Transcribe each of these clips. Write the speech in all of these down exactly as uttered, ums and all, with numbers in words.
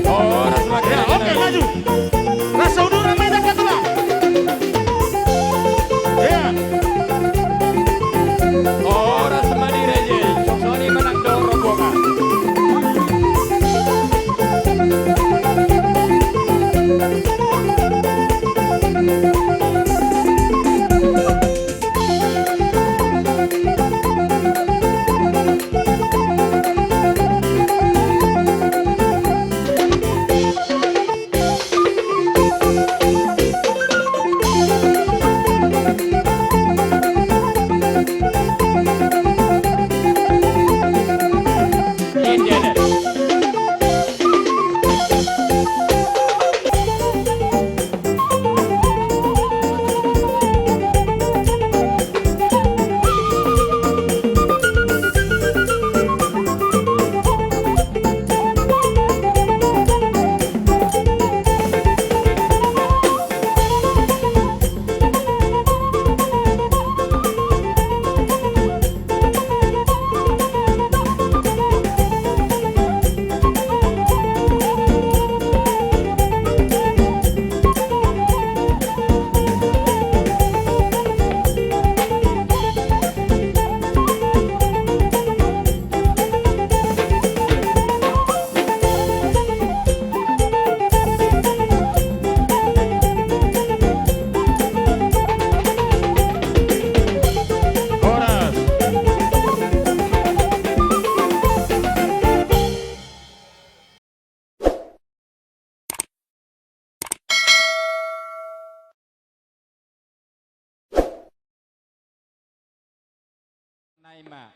Horas ma. Ya, oke, maju. Rasa udur ramai dah, Ketua. Ya. Horas ma di raja i, songon i manang do rombongan. Nai ma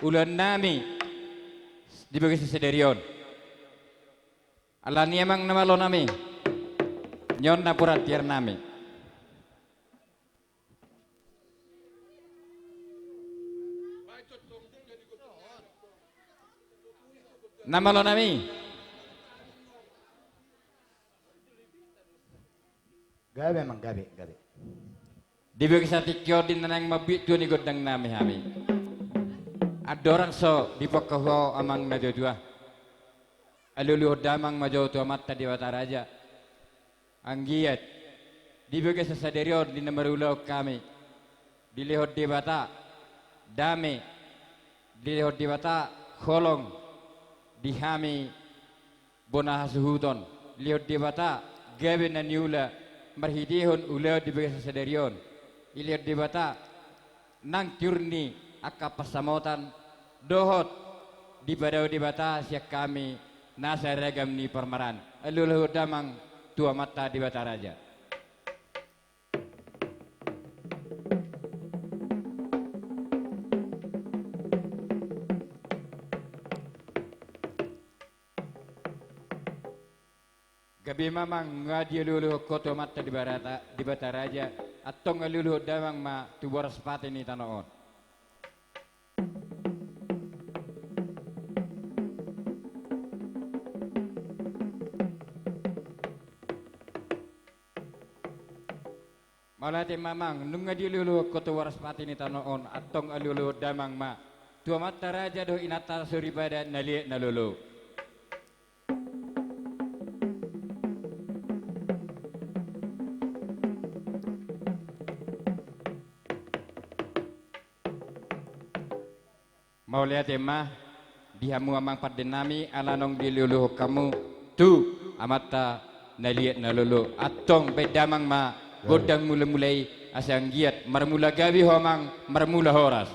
ulaon nami di bagasan sadari on. Alani amang na malo nami, nion na puran tiar nami. Na malo nami. Gabe amang, gabe, gabe. Di bagasan tingki on di na naeng mambuat tua ni gondang nami hami. Andorang so dipangka ho amang na tuatua, alualuhon damang ma jo tu Amanta Debata Raja. Anggiat di bagasan sadari on di na marulaon hami, dilehon Debata dame, dilehon Debata holong di hami bona hasuhuton, dilehon Debata gabe na niula marhitehon ulaon di bagasan sadari on, dilehon Debata nang tiur ni angka pansamotan dohot dipadao Debata sian hami nasa ragam ni parmaraan. Alualuhon damang tu Amanta Debata Raja. Gabe ma amang, nunga dialualuhon ho tu Amanta Debata, Debata Raja, antong alualuhon damang ma tu boras pate ni tano on. Mauliate ma amang, nunga dialualuhon ho tu boras pate ni tano on, antong alualuhon damang ma tu Amanta Raja dohot Inanta Soripada na liat na lolo. Mauliate ma di hamu amang pande nami, ala naung dialualuhon hamu tu Amanta na liat na lolo. Antong baen damang ma gondang mulamula i, asa anggiat marmula gabe ho amang, marmula horas.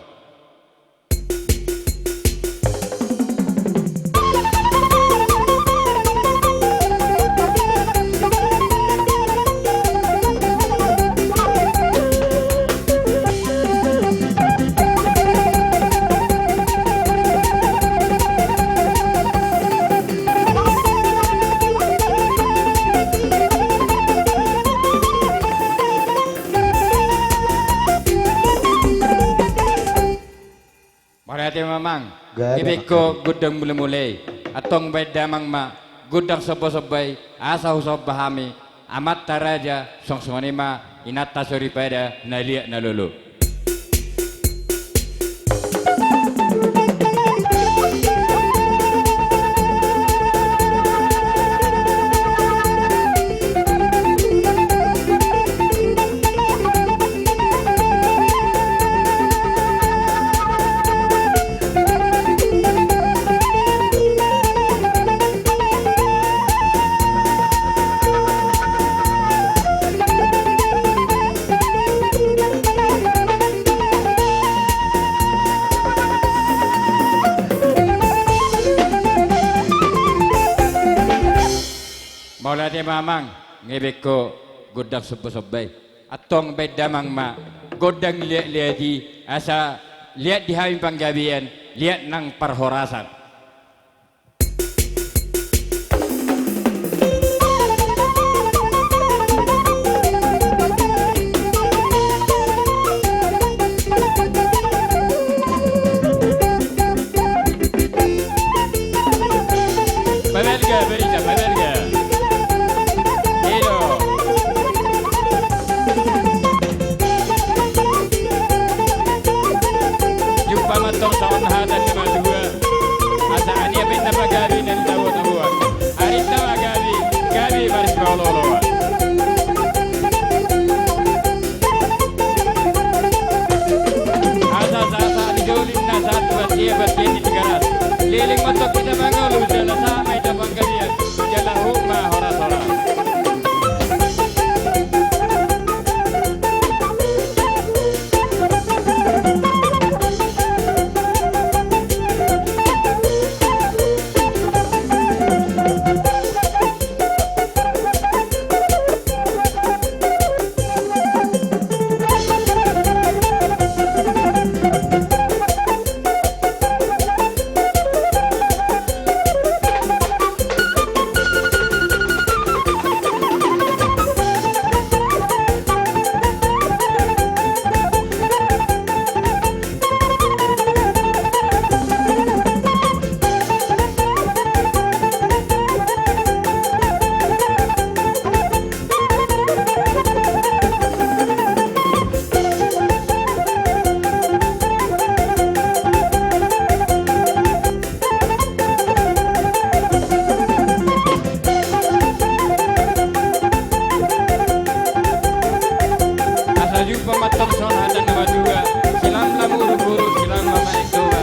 Mauliate ma amang. Gabe. Dibaen ho gondang mulamula i. Antong baen damang ma gondang sombasomba i, asa husomba hami Amanta Raja, songon i ma Inanta Soripada na liat na lolo. Ate ma amang, ngebengko gondang sombasomba i. Antong baen damang ma gondang liatliat i, asa liat di hami panggabean, liat nang parhorasan. Pabalga, barita, pabalga. Elo. Jumpa ma antong songon hata ni natuatua. Asa ania pe na pagabe na nitabotaboan. Arinta ma gabe, gabe marsipaolooloan. Asa sahat-sahat ni doli na sahat tu batia, batia ni Tigaras. Leleng ma antong hita mangolu, jala sahat ma hita panggabean, jala hot ma horas-horas. Asa jumpa ma antong songon hata ni natuatua, silamlam uruk-uruk, silamlam aek Toba.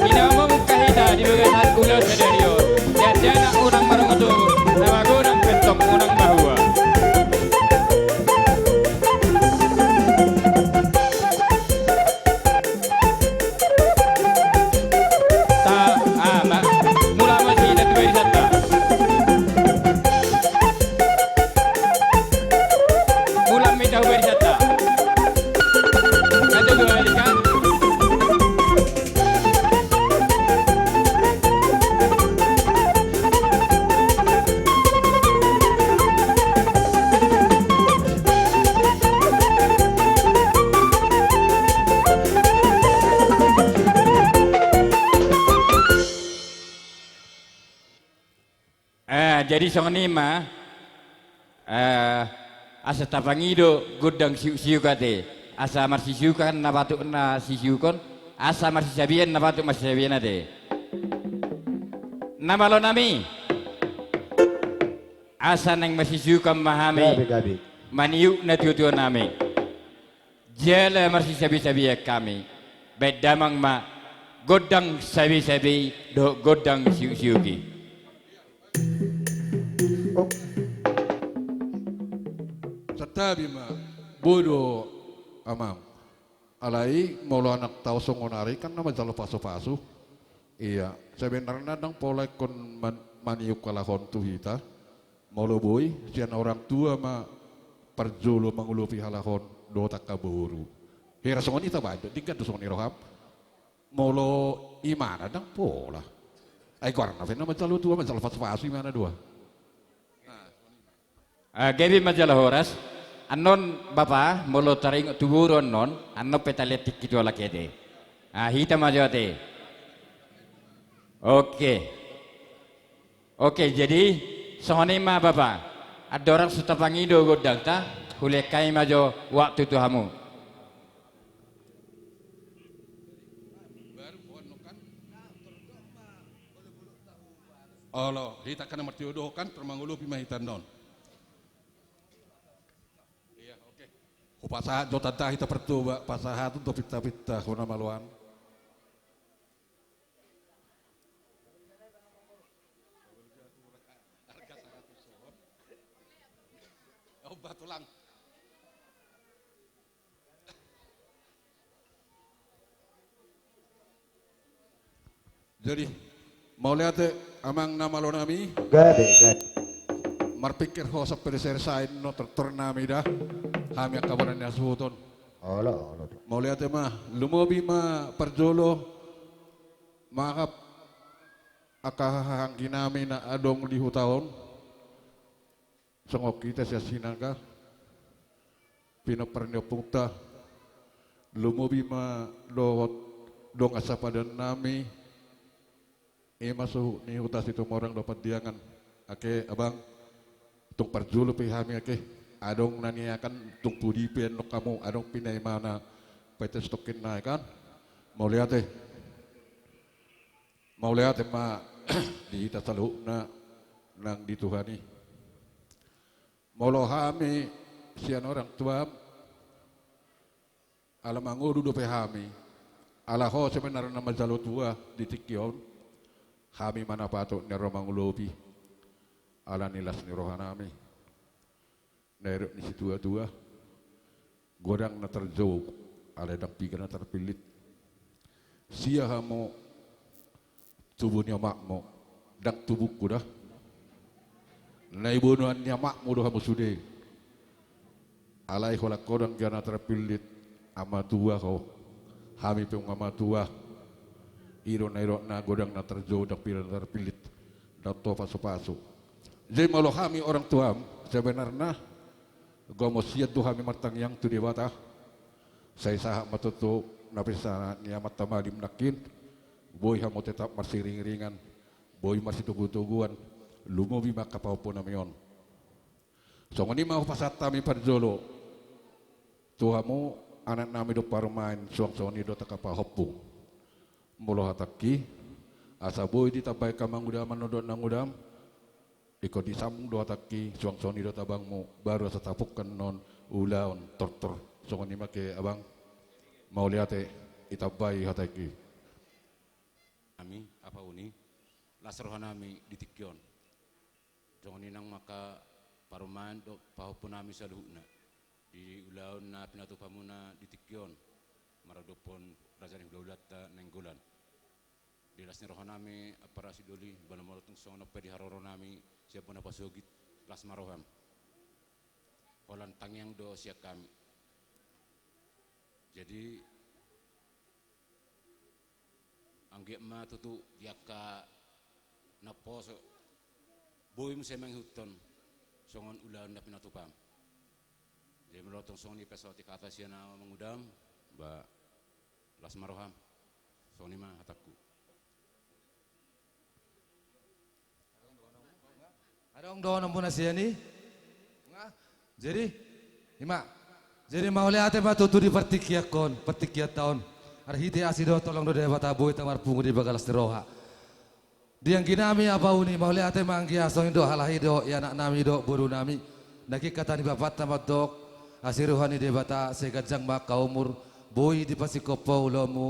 Di na mamungka hita di bagasan ulaon sadari on, di angka na unang marungutungut, na magodang pe antong unang mahua. Ta, ah, ma, mulak ma hita tu barisanta. Mulak ma hita tu barisanta. Aduh, gue balikan. Ah, jadi songon i ma, eh, asa tapangido gondang siuk-siuk ate, asa marsisiukan na patut na sisiukon, asa marsisabean na patut marsisabean ate. Na malo nami, asa naeng marsisiukan ma hami, gabe, gabe, maniuk natuatua nami. Jala marsisabesabean hami, baen damang ma gondang sabesabe i dohot gondang siuksiuk i. Oh. Santabi ma, boi do amang. Alai molo anak tao songon ari kan na manjalo pasupasu. Ia, sebenarna ndang pola ingkon man-, maniuk halak on tu hita. Molo boi, sian orang tua ma parjolo mangolopi halak on dohot angka boru. Hira songon i tabaen do, denggan do songon i roham. Molo imana ndang pola. Ai goarna pe na manjalo tua, manjalo pasupasu imana do. Ah, gabe ma jala horas. Annon bapa, molo taringot tu boru annon, annon pe taliat tingki tu halak i ate. Ah, hita ma jo ate. Oke. Oke, jadi songon i ma bapa. Andorang so tapangido gondangta, hulehon hami ma jo waktu tu hamu. Olo, hita kan na martio dohot kan, tor mangolopi ma hita annon. Hupasahat jo tanda hita partoba, pasahaton do pintapinta, hona ma loan. Obat ulang. Jadi, mauliate amang na malo nami. Gabe, gabe. Marpingkir ho sampe di seri sain no tortor nami da. Hami angka bona ni hasuhuton. Olo, olo. Mauliate ma, lumobi ma parjolo, mangap angka hahaanggi nami na adong di huta on. Songon hita sian Sinaga, pinompar ni ompunta, lumobi ma dohot dongan sapadan nami, ima suhut ni huta Situmorang dohot Pandiangan. Ake abang, tung parjolo pe hami ake, adong na niakan tung pudi pe annon hamu, adong pe na imana paita sitokin na i kan. Mauliate. Mauliate ma di hita saluhutna nang di Tuhan i. Molo hami sian orang tuam, ala mangolu dope hami, ala ho sebenarna manjalo tua di tingki on, hami ma na patut ni ro mangulopi, ala ni las ni roha nami. Na nidok ni situatua, godang na tarjou, alai ndang piga na tarpillit. Sia hamu tubu ni omakmu, ndang tubungku da. Na ibonuan ni omakmu do hamu sude. Alai holan ho do anggiat na tarpillit, amatua ho. Hami pe nunga matua. I do na nidokna, godang na tarjou, ndang piga na tarpillit. Ndang tau pasupasu. Jadi molo hami orang tuam, sebenarna, gomos sian tu hami martangiang tu Debata. Sai sahat ma tutu na pinsahat ni amanta Malim nangkin, boi hamu tetap marsiringiringan, boi marsitogutoguan, lumobi ma angka pahompu nami on. Songon i ma hupasahat hami parjolo tu hamu anak nami dohot parumaen, suang songon i dohot angka pahompu. Molo hatangki, asa boi ditambai angka mangudaman on dohot nangudam, ingkon disambung do hatangki, suang songon i dohot abangmu, baru asa tapungkan annon ulaon tortor. Songon i ma ake abang, mauliate, ditambai hatangki. Hami, apauni, las roha nami di tingki on. Songon i nang ma angka parumaen dohot pahompu nami saluhutna. Di ulaon na pinatupamuna di tingki on, maradophon raja ni hulahulanta Nainggolan. Di las ni roha nami, ampara sidoli, molo tung songon on pe di haroro nami, sian bona pasogit, las ma roham. Holan tangiang do sian hami. Jadi, anggiat ma tutu di angka na poso, boi muse mangihuthon songon ulaon na pinatupam. Jadi molo tung songon i pe so hata sian ahu mangudam, ba las ma roham. Songon i ma hatangku. Adong dohononmuna sian i? Nga? Jadi, ima. Jadi mauliate ma tutu di partingkianta on, partingkianta on. Marhite asi dohot holong ni Debata boi hita marpungu di bagasan las ni roha. Di anggi nami apauni, mauliate ma anggia, songon i do halahi dohot i anak nami dohot boru nami. Nangkin hata ni bapanta mandok, asi roha ni Debata, sai ganjang ma angka umur, boi dipasingkop ho ulaonmu,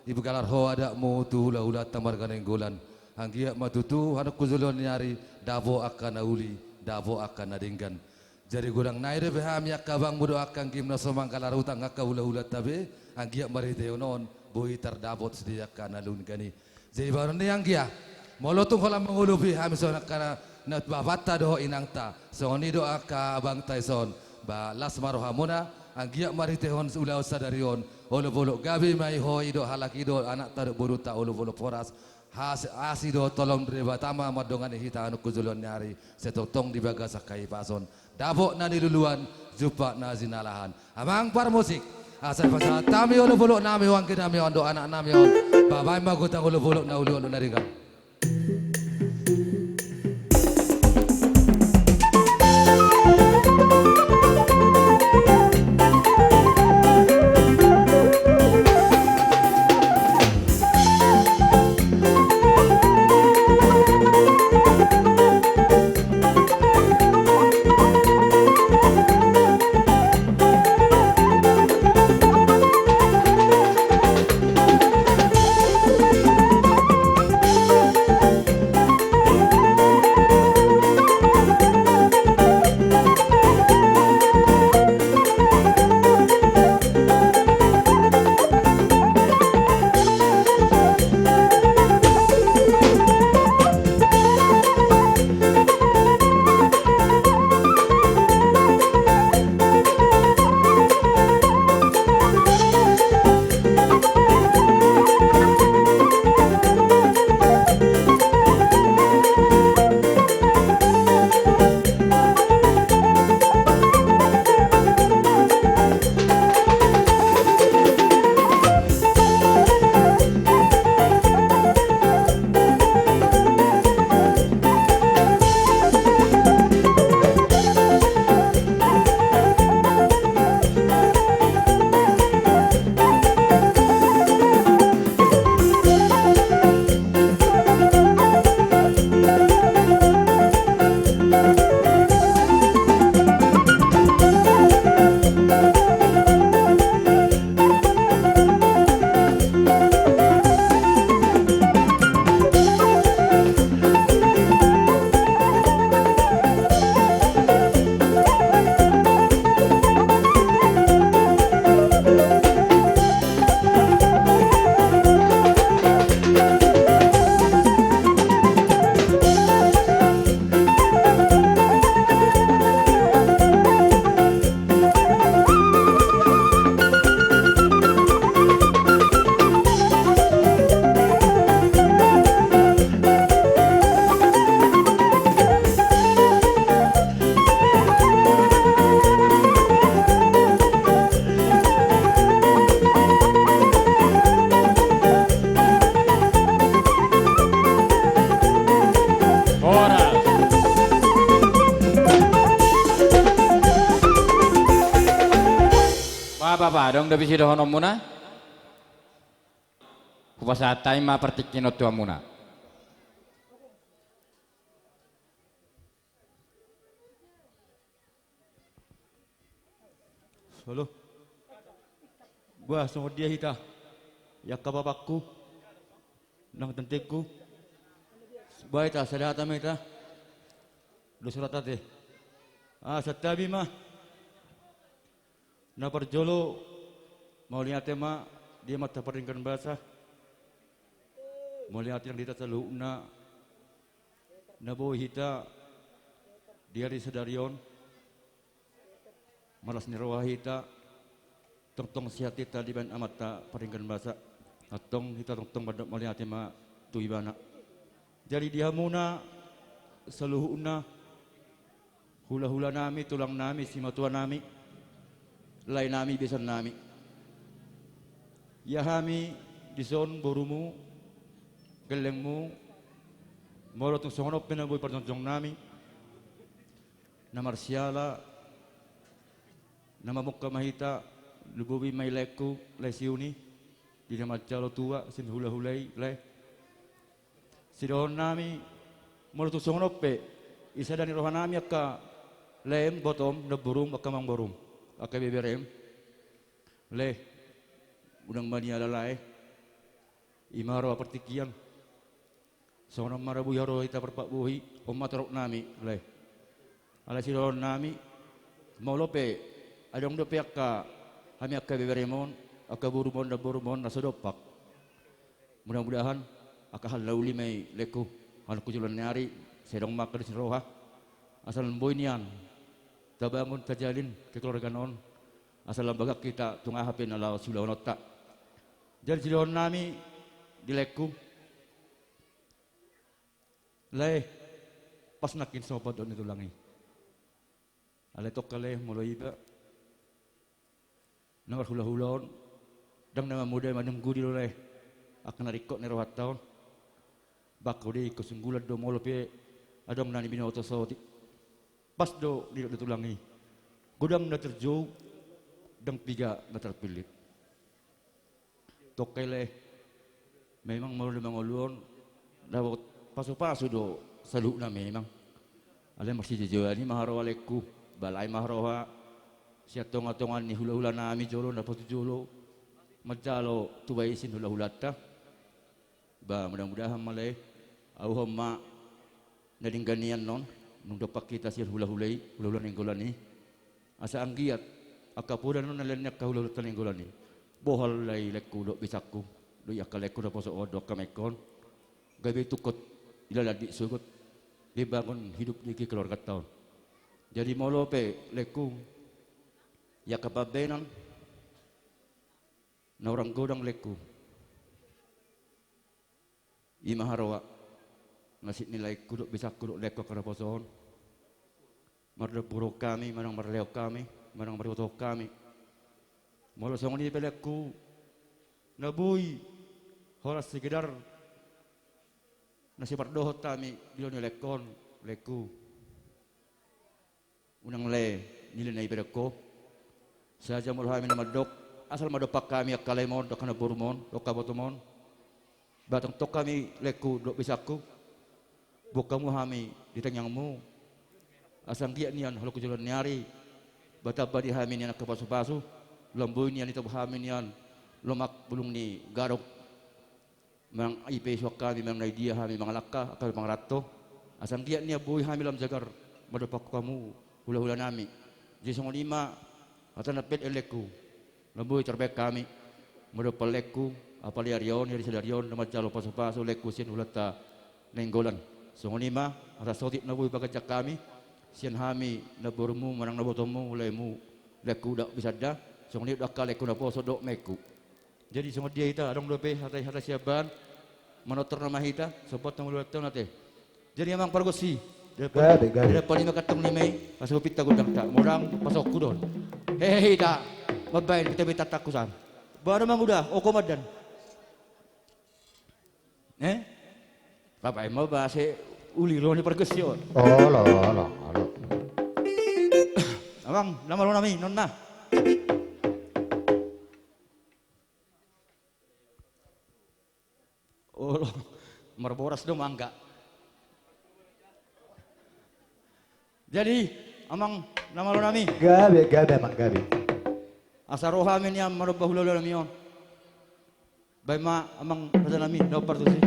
dipagalhon ho adatmu tu hulahulanta marga Nainggolan. Anggiat ma tutu, annon tu joloan ni ari, dapot angka na uli, dapot angka na denggan. Jadi godang nai dope hami angka abangmu dohot angka anggim na so manggalar hutang angka hulahulanta be, anggiat marhitehon on, boi tardapot sude angka na denggan i. Jadi bahenon ni anggia, molo tung holan mangolopi hami songon angka na, na bapanta dohot inanta, songon i do angka abangta dison, ba las ma rohamuna, anggiat marhitehon ulaon sadari on, olopolop gabe ma i ho i dohot halak i dohot anakta dohot borunta olopolop horas, Has-, asi dohot holong ni Debata ma mandongani hita annon tu joloan ni ari, sai tongtong di bagasan hahipason. Dapot na niluluan, jumpang na jinalahan. Amang parmusik, asa pasahat hami olopolop nami on, anggi nami on, dohot anak nami on. Bahen ma godang olopolop na uli on na denggan. Apa adong dope sidohononmuna? Hupasahat hami ma partingkian on tu hamuna. Solo. Bah, songon dia hita? Ia angka bapakku nang tanteku. Bah, hita sada hata ma hita. Dos hata ate. Ah, santabi ma. Na parjolo, mauliate ma di Amanta Pardenggan Basa. Mauliate nang di hita saluhutna na boi hita di ari sadari on. Marlas ni roha hita, tongtong sehat hita dibahen Amanta Pardenggan Basa. Antong hita tongtong mandok mauliate ma tu Ibana. Jadi di hamuna saluhutna, hulahulanami, tulangnami, simatuanami, laenami, besannami. Ia hami dison borumu, gellengmu, molo tung songon on pe na boi parjongjongnami, na marsiala, na mamungka ma hita, lumobi ma i laengku, lae Siuni, di na manjalo tua sian hulahula i, lae. Sidohononnami, molo tung songon on pe, i sada ni rohanami angka laem, botom, namborum, angka amangborum, angka ibeberem. Lae, unang maniala lae, i ma roha partingkian. Songon on ma ra boi haroa hita marpakbohi, on ma torop nami, lae. Alai sidohononnami, molo pe adong dope angka, hami angka ibeberem on, angka borum on, namborum on, na so dompak. Mudah-mudahan angka hal na uli ma i laengku, halak tu joloan ni ari, sai adong ma angka dos ni roha. Asal boi nian tabangun, tajalin kekeluargaan on, asal lam bagak hita tung aha pe na laho siulahononta. Jadi sidohononnami di laengku, lae, pas nangkin so pandok ni tulang i. Alai tongka lae, molo iba na marhulahula on, ndang na mamodai manunggu do lae angka na ringkot ni rohanta on. Bangko do i, ingkon sunggulan do molo pe adong na nibinoto saotik. Pas do nidok ni tulang i, godang na tarjou, ndang piga na tarpillit. Tongka i lae, memang molo di mangolu on, dapot pasu-pasu do saluhutna memang. Alai marsijojoloan i ma haroa laengku, balai ma haroa sian tonga-tonga ni hulahulanami jolo, na patujolo manjalo tuba i sian hulahulanta. Ba, mudah-mudahan ma lae, auhon ma na denggan nian on, nunga dompak hita sian hulahula i, hulahula Nainggolan i. Asa anggiat angka poda na laen ni angka hulahulanta Nainggolan i, bohal do i laengku dohot bisangku, dohot i angka laengku naposo on dohot angka maengkon, gabe tungkot ilala di sogot, gabe bangun hidup di kekeluarganta on. Jadi molo pe laengku, i angka pambahenan na hurang godang laengku, i ma haroa na sian ni laengku dohot bisangku dohot laengku angka naposo on. Mardamburhon hami manang marlehon hami manang maribotohon hami, molo songon i pe laengku, na boi holan sekedar na sipardohot hami di ulaon ni laengkon, laengku. Unang lae, nilai na ibereng ho. Saja molo hami na mandok, asal ma dompak hami angka laem on, angka namborum on, angka botom on. Ba tongtong hami laengku dohot bisangku, boan hamu hami di tangiangmu. Asa anggiat nian holong tu joloan ni ari, ba tamba di hami nian angka pasu-pasu, lam boi nian itob hami nian lomak bulung ni gadong. Manang i pe suang hami, manang na idia hami mangalangka, angka pangaranto. Asa anggiat nian boi hami lam jagar mandompak hamu hulahulanami. Jadi songon i ma hata na pet, laengku. Lam boi tarbahen hami mandompak laengku, apala di ari on, di ari sadari on, na manjalo pasu-pasu laengku sian hulahulanta Nainggolan. Songon i ma hata saotik na boi paganjang hami sian hami namborummu manang nabotommu, laemu, laengku dohot bisanda. Songon i dohot angka laengku naposo dohot maengku. Jadi songon dia hita, adong dope hata-hata sian bahan, manortor nama hita, sompat na molo taon ate. Jadi amang pargonsi, gabe, gabe. Dapot lima kantong lima i, asa hupinta gondangta, molo ndang pasohonku do on. Hehe, hita mambahen, hita minta tangkusan. Baru manguda, o komandan. Eh? Bapak Emo bahasa uli roha ni pargonsi on. Olo, olo, olo. Amang, nama roha nami, nonna. Olo, marboras do mangga. Jadi, amang na malo nami. Gabe, gabe, amang, gabe. Asa ro hami nian manomba hulahula nami on. Baen ma amang raja nami, daon partusi.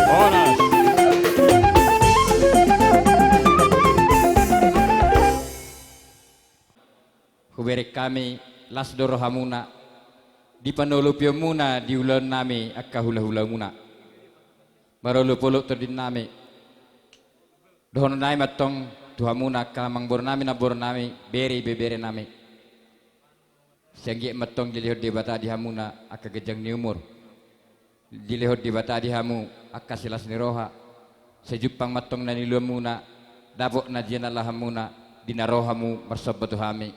Horas. Hubereng hami las do rohamuna di panolopionmuna di ulaonnami angka hulahulamuna. Marolopolop tondinnami. Dohononnami mantong tu hamuna angka amangborunami, namborunami, bere ibeberenami. Sai anggiat mantong dilehon Debata di hamuna angka ganjang ni umur. Dilehon Debata di hamu angka silas ni roha. Sai jumpang mantong na niuluanmuna, dapot na jinalahanmuna, di na ro hamu marsomba tu hami.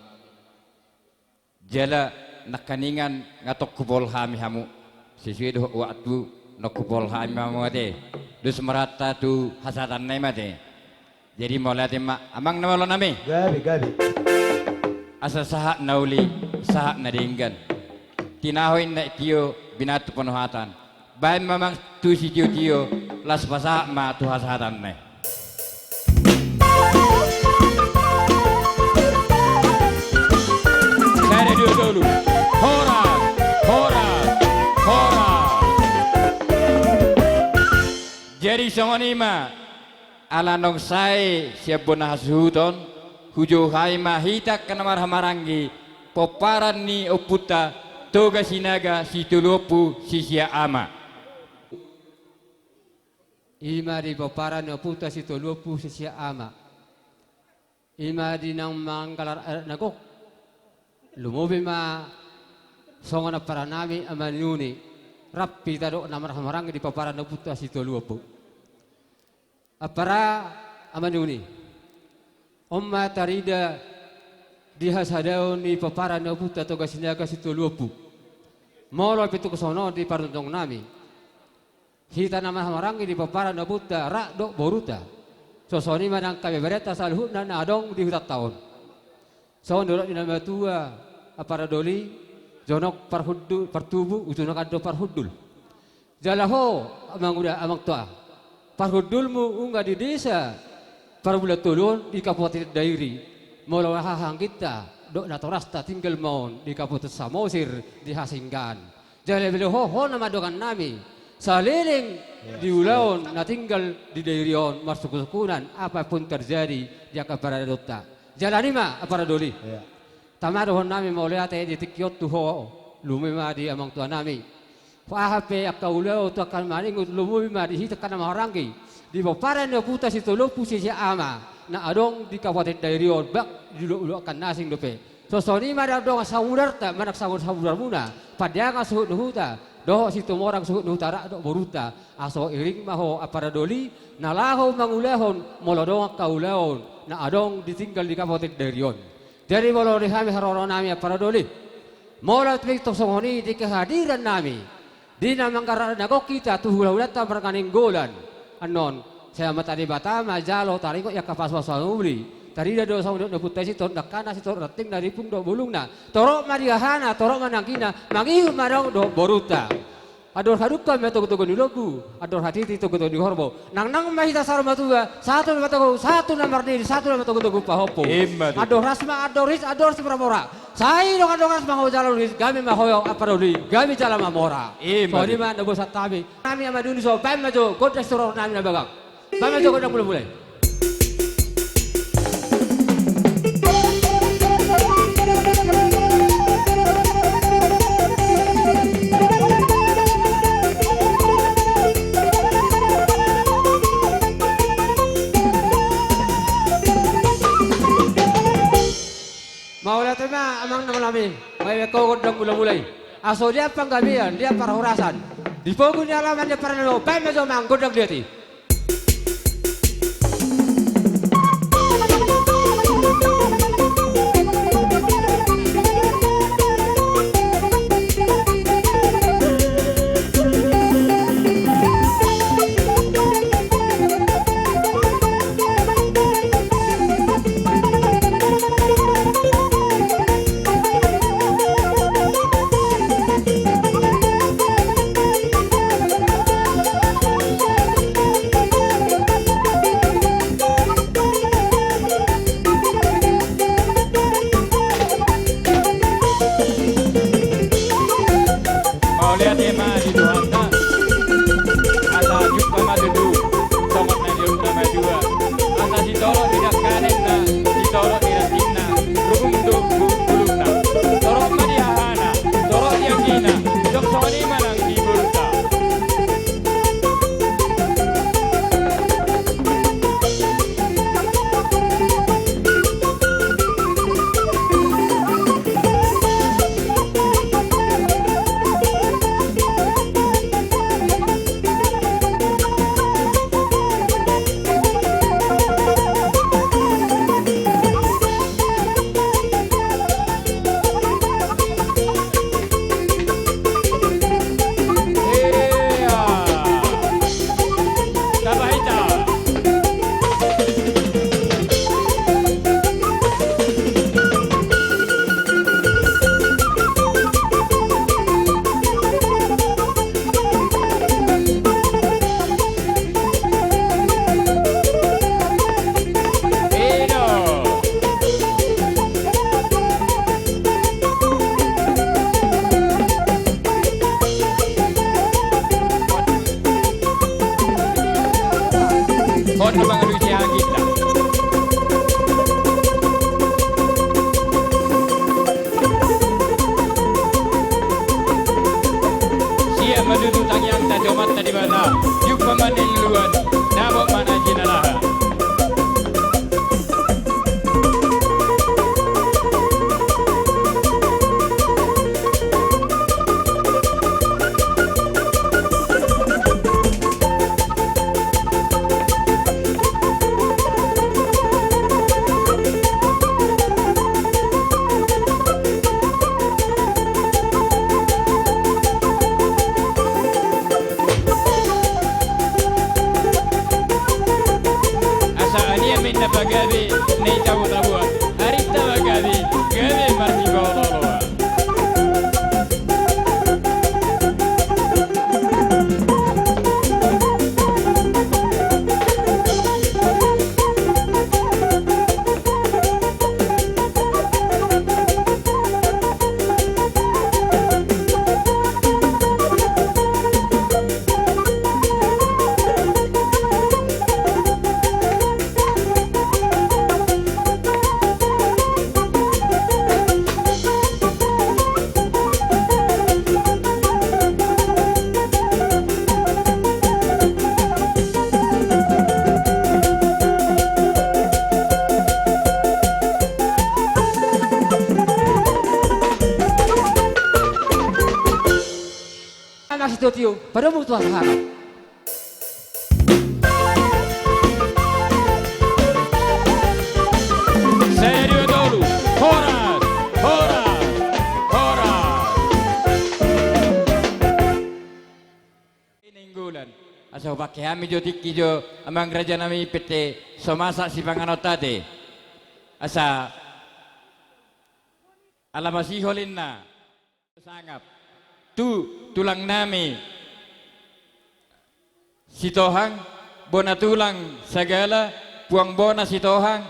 Jala nangkiningan nga tong hupaol hami hamu. Sesuai dohot waktu, nunga hupaol hami hamu ate. Dos ma rohanta tu hasahatanna i ma ate. Jadi mauliate ma, amang na malo nami. Gabe, gabe. Asa sahat na uli, sahat na denggan. Tinaho inna tio, binatu panuhatan. Baen ma amang tu sitiotio, laos pasahat ma tu hasahatanna i. Sada, dua, tolu. Horas, horas, horas. Jadi songon i ma, ala naung sae sian bona hasuhuton, hujou hami ma hita angka na marhahamaranggi, pomparan ni ompunta Toga Sinaga Sitolu Ompu Sisia Ama. I ma di pomparan ni ompunta Sitolu Ompu Sisia Ama. I ma di naung manggalar adat na gok. Lumobi ma songon pomparan nami ama ni uli. Rap hita dohot na marhahamaranggi di pomparan ni ompunta Sitolu Ompu. Ampara, amaniuni. On ma tarida di hasadaon ni pomparan ni ompunta Toga Sinaga Sitolu Ompu. Molo pe tung songon on di parjongjongonnami, hita na marhahamaranggi di pomparan ni ompunta rap dohot borunta, songon i ma nang kabeberenta saluhutna na adong di hutanta on. Songon didok ni na matua, ampara doli, jonok parhundu-, partubu, uju na kandok parhundul. Jala ho, amang uda, amang tua, parhundulmu nunga di desa Parbulan Tolu on di Kabupaten Dairi, molo hahaangginta dohot natorasta tinggal ma on di Kabupaten Samosir di Hasinggaan. Jala bere ho, ho nama dongannami saleleng di ulaon na tinggal di Dairi on, marsuksuksunan apapun terjadi di angka paradatonta. Jalani ma, ampara doli. Tama dohononnami mauliate di tingki on tu ho, lumobi ma di amang tuanami. Aha pe angka ulaon tu angka maringot, lumobi ma di hita angka na marhahamaranggi di pomparan ni ompunta Sitolu Ompu, siseama na adong di Kabupaten Dairi on, bahen di ulaonulaon angka na asing dope. Songon i ma di dongan samudarta manang samudarsamudarmuna, Pandiangan suhut ni Huta dohot Situmorang suhut ni Huta rap dohot borunta. Asa iring ma ho, ampara doli, na laho mangulahon molo adong angka ulaon na adong di tinggal di Kabupaten Dairi on. Jadi molo di hami haroronnami, ampara doli, molo pe tung songon i di kehadirannami di na manggarar na gok hita tu hulahulanta marga Nainggolan annon, sai Amanta Debata ma jalo taringot i angka pasupasu na uli. Tarida do songon didok ni ompunta i, sitorop dangkana, sitorop rantingna, ripung dohot bulungna, torop ma di hahana, torop ma di anggina, mangihut ma adong dohot borunta. Andor hadungka ma togutogu ni lombu, andor hatiti togutogu ni horbo. Nangnang ma hita saur matua, sahat tu na martogu, sahat tu na marnini, sahat tu na martogutogu pahompu. Ima tutu. Andor ras ma, andor ris, andor simoramora. Sai dongandongan ma ho jala ris, gabe ma ho, ampara doli, gabe jala mamora. Ima tutu. Songon i ma na bosannami. Nami amaniuni, so bahen ma jo gondang sitorornami na bagas. Bahen ma jo gondang mulamula i. Mauliate ma, amang na mula nami. Bahen ma jo gondang mulamula i. Asa dian panggabean, dian parhorasan, di pogu ni alaman, dian parnamot, bahen ma jo amang gondang liat i. Mauliate ma di Tuhanta. Asa jumpa ma tutu songon na nidokna matua. Asa sitorop ni dangkanenna, sitorop ni rantingna, ripung dohot bu-, bulungna. Torop ma di hahana, torop di anggina, jong songon i ma nang di borunta. Siap ma tutu tangiangta tu Amanta Debata, jumpa ma na niluluan, dapot ma na jinalahan. Gabe na i tabo-taboan, arinta ma gabe, gabe marsipaolo-oloan. Angka sitio-tio, padomu tu hata-hata. Sada, dua, tolu. Horas, horas, horas. Nainggolan. Asa hupangke hami jo tingki jo amang rajanami pette so masa sipanganon ate. Asa ala masihol inna. Sangap tu tulangnami Sitohang, bona tulang Sagala, puang bona Sitohang,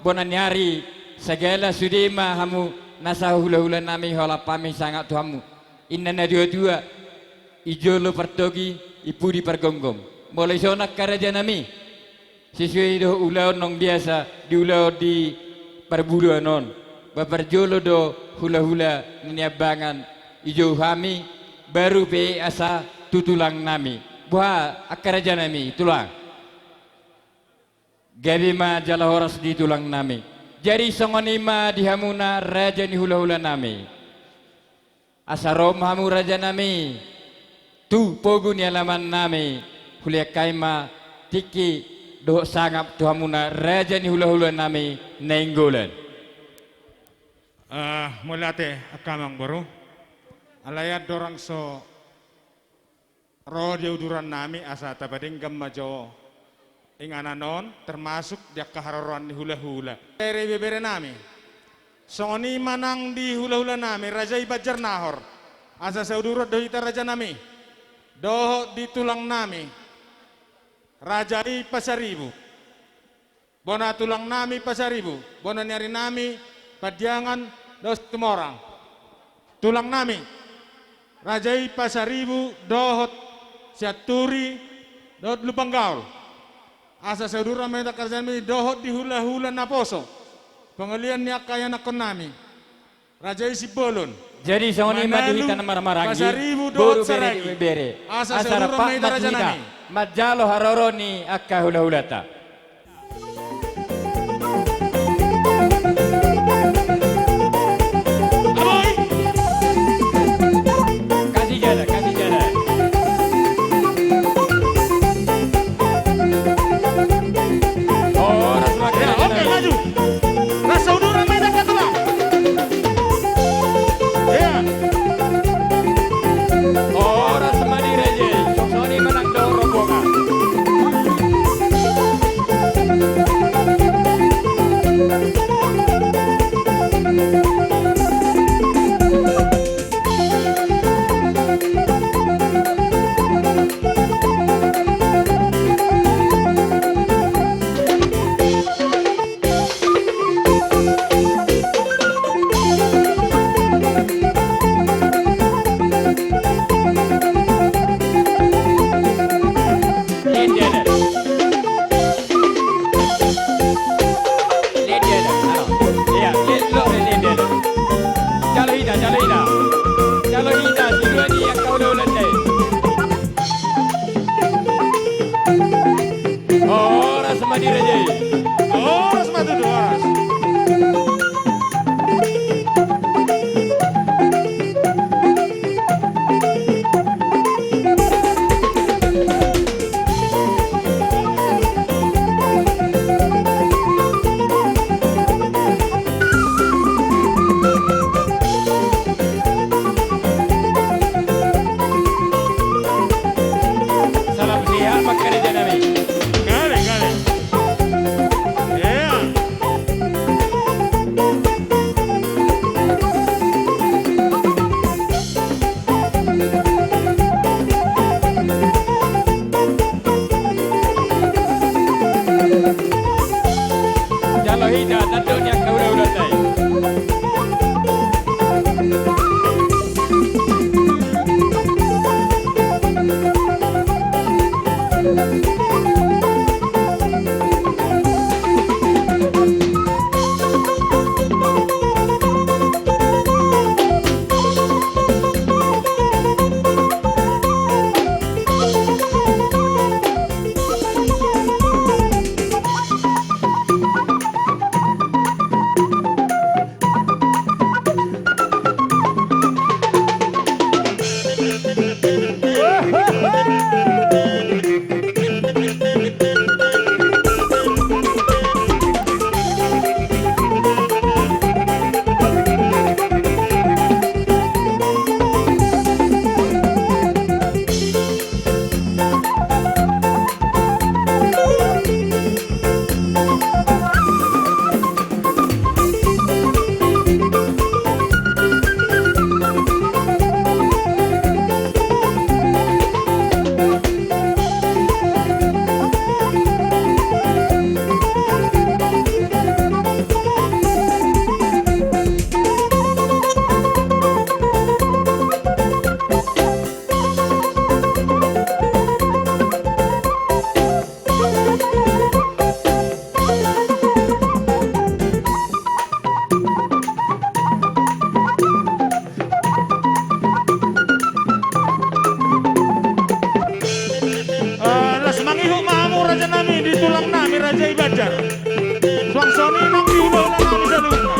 bona ni ari Sagala, sude ma hamu nasa hula-hulanami, holan hami sangap tu hamu. Inna na dua-dua, i jolo partogi, i pudi pargomgom. Molo dison angka rajanami, sesuai dohot ulaon naung biasa diulahon di parbuluan on. Ba parjolo do hula-hula na niambangan dijou hami, baru pe asa tu tulangnami. Boha angka rajanami, tulang? Gabe ma jala horas di tulangnami. Jadi songon i ma di hamuna raja ni hula-hulanami. Asa ro ma hamu rajanami tu pogu ni alamannami, hulehon hami ma tingki dohot sangap tu hamuna raja ni hula-hulanami Nainggolan. Ah, mauliate angka amangboru. Alai andorang so ro di udurannami, asa tapadenggan ma jo inganan on, termasuk di angka haroroan ni hula-hula. Ibebere-berenami. Songon i ma nang di hula-hulanami, raja i Banjarnahor. Asa sauduran do hita rajanami. Dohot di tulangnami, raja i Pasaribu. Bona tulangnami Pasaribu, bona ni arinami Pandiangan dohot Situmorang. Tulangnami, raja i Pasaribu dohot Sianturi dohot Lumban Gaol. Asa sauduran ma hita angka rajanami dohot di hula-hula naposo. Pangalian ni angka ianakkonnami. Raja i Simbolon. Jadi songon i ma di hita na marhahamaranggi, boru, bere, ibebere. Asa rap ma hita manjalo haroro ni angka hula-hulanta. Kasih jalan, kasih jalan. Horas ma di raja i. Ia. Horas ma di raja i. Songon i ma nang dohot rombongan. Lendele. Lendele. Ia, lendele, lendele. Jalo hita, jalo hita. Jalo hita, sidua ni angka hula-hulanta i. Horas ma di raja i. Horas ma tutu, horas. Salam sehat, pangkarejanami. Gale, gale. Ia. Ah, las mangihut ma hamu raja nami di tulang nami Raja i Banjar. Suang songon i nang di hulahula nami saluhutna.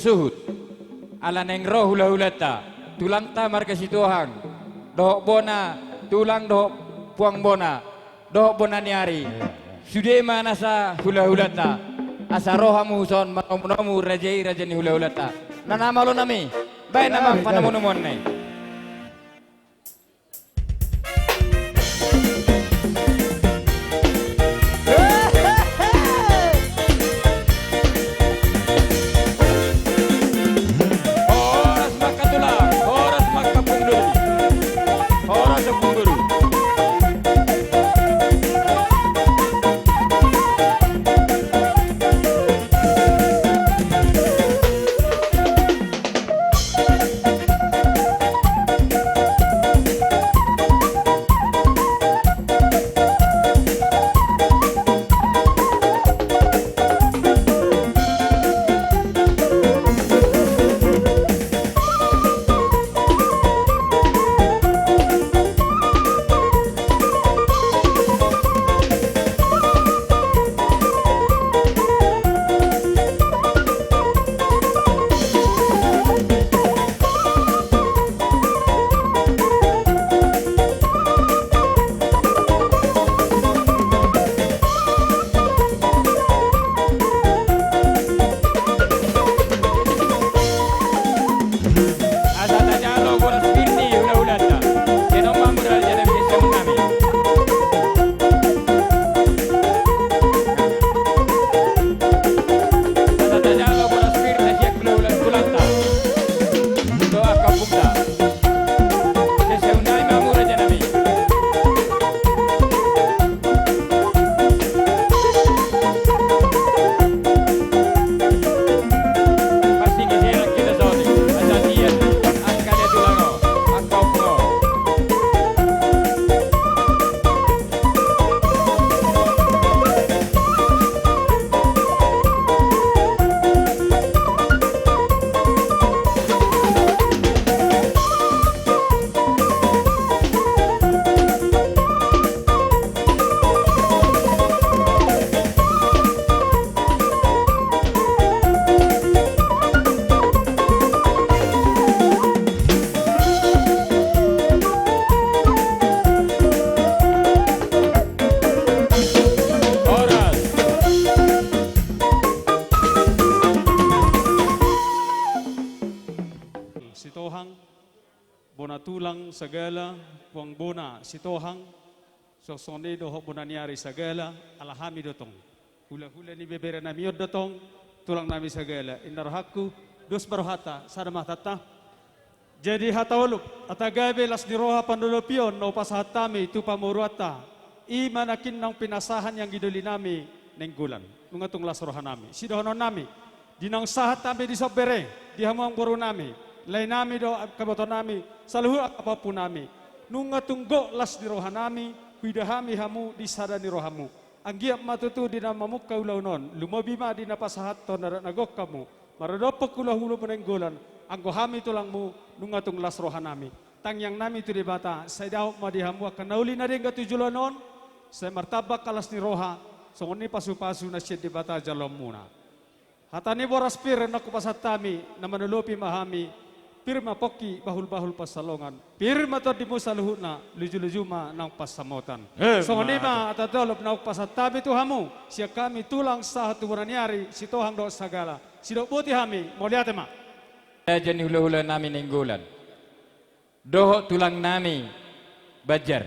Suhut. Ala naeng ro hulahulanta, tulangta marga Sitohang, dohot bona tulang dohot puang bona, dohot bona ni ari. Sude ma nasa hulahulanta, asa ro hamu tuson manomunomu raja i raja ni hulahulanta. Na, na malo nami, baen nama panomunomuanna i. Horas ma angka tulang, horas ma angka pungdoli, horas ma pungdoli. Asa tajalo boras pir ni hulahulanta. Sian on ma mura jala bisa seunami. Asa tajalo boras pir na sian hulahula, hulanta. Dohot angka ompungta. Seseunami ma mura janami. Marsigeseran hita songon i. Asa sian angka na tulang on, angka ompung on. Horas. Sitohang, bona tulang sagala, puang bona Sitohang, songon i dohot bona ni ari sagala, ala hami do tong. Hulahula ni beberenami on do tong, tulangnami sagala. Inna rohangku, dos ma rohanta, sada ma hatanta. Jadi hata olop, hata gabe, las ni roha, panolopion na hupasahat hami tu pamoruonta, i ma nangkin naung pinasahat ni anggi dolinami Nainggolan. Nunga tung las rohanami. Sidohononnami, di naung sahat hami dison bere, di hamu amangborunami, laenami dohot angka ibotonami, saluhut angka pahompunami. Nunga tung gok las ni rohanami, huida hami hamu di sada ni rohamu. Anggiat ma tutu di na mamungka ulaon on, lumobi ma di na pasahathon adat na gok hamu, maradophon hulahulamu Nainggolan, anggo hami tulangmu, nunga tung las rohanami. Tangiangnami tu Debata, sai dapot ma di hamu angka na uli na denggan tu joloan on, sai martamba angka las ni roha, songon i pasupasu na sian Debata jaloonmuna. Hata ni boras pir naung hupasahat hami, na manolopi ma hami, pir ma pongki, bahulbahul pansalongan, pir ma tondimu saluhutna, lujuluju ma naung pansamotan. Emma tutu. Songon i ma hata ni olop naung hupasahat hami tu hamu, sian hami tulang sahat tu bona ni ari, Sitohang dohot sagala, sidok boti hami, mauliate ma. Raja ni hulahulanami Nainggolan. Dohot tulangnami Banjar.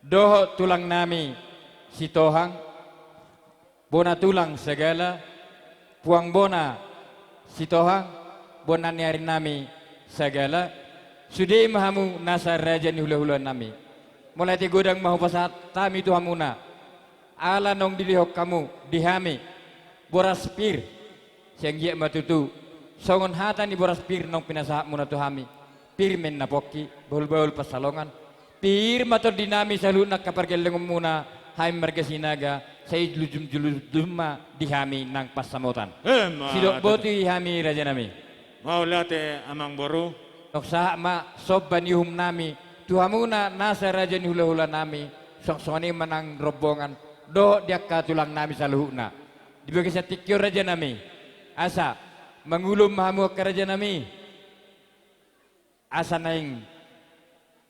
Dohot tulangnami Sitohang, bona tulang sagala, puang bona Sitohang, bona ni arinami sagala, sude ma hamu nasa raja ni hulahulanami. Mauliate godang ma hupasahat hami tu hamuna. Ala naung dilehon hamu di hami boras pir, sai anggiat ma tutu songon hata ni boras pir naung pinasahatmuna tu hami. Pir ma ninna pongki, bahulbahul pansalongan. Pir ma tondinami saluhut angka pargellengonmuna, hami marga Sinaga, sai lujum-, lujuluju ma di hami nang pansamotan. Emma tutu. Sidok boti hami rajanami. Mauliate amangboru. Nunga sahat ma somba ni uhumnami tu hamuna nasa raja ni hulahulanami, songon i ma nang rombongan dohot di angka tulangnami saluhutna. Di bagasan tingki on rajanami, asa Mangulum ma hamu angka rajanami, asa naeng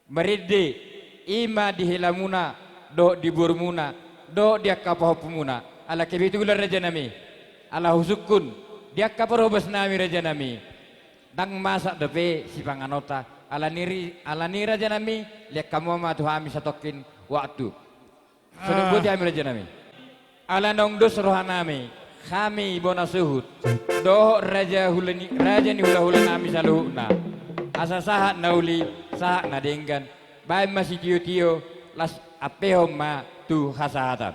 marende i ma di helamuna dohot di borumuna dohot di angka pahompumuna. Ala kebetulan rajanami, ala husungkun di angka parhobasnami rajanami, ndang masak dope sipanganonta. Ala ni ri-, ala ni rajanami, lehon hamu ma tu hami satongkin waktu. Songon i boti hami rajanami. Ala naung dos rohanami, hami bona suhut dohot raja hula ni, raja ni hulahulanami saluhutna, asa sahat na uli, sahat na denggan, baen ma sitiotio, laos ampehon ma tu hasahatan.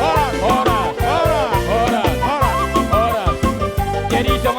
Horas, horas, horas, horas, horas, horas. Jadi so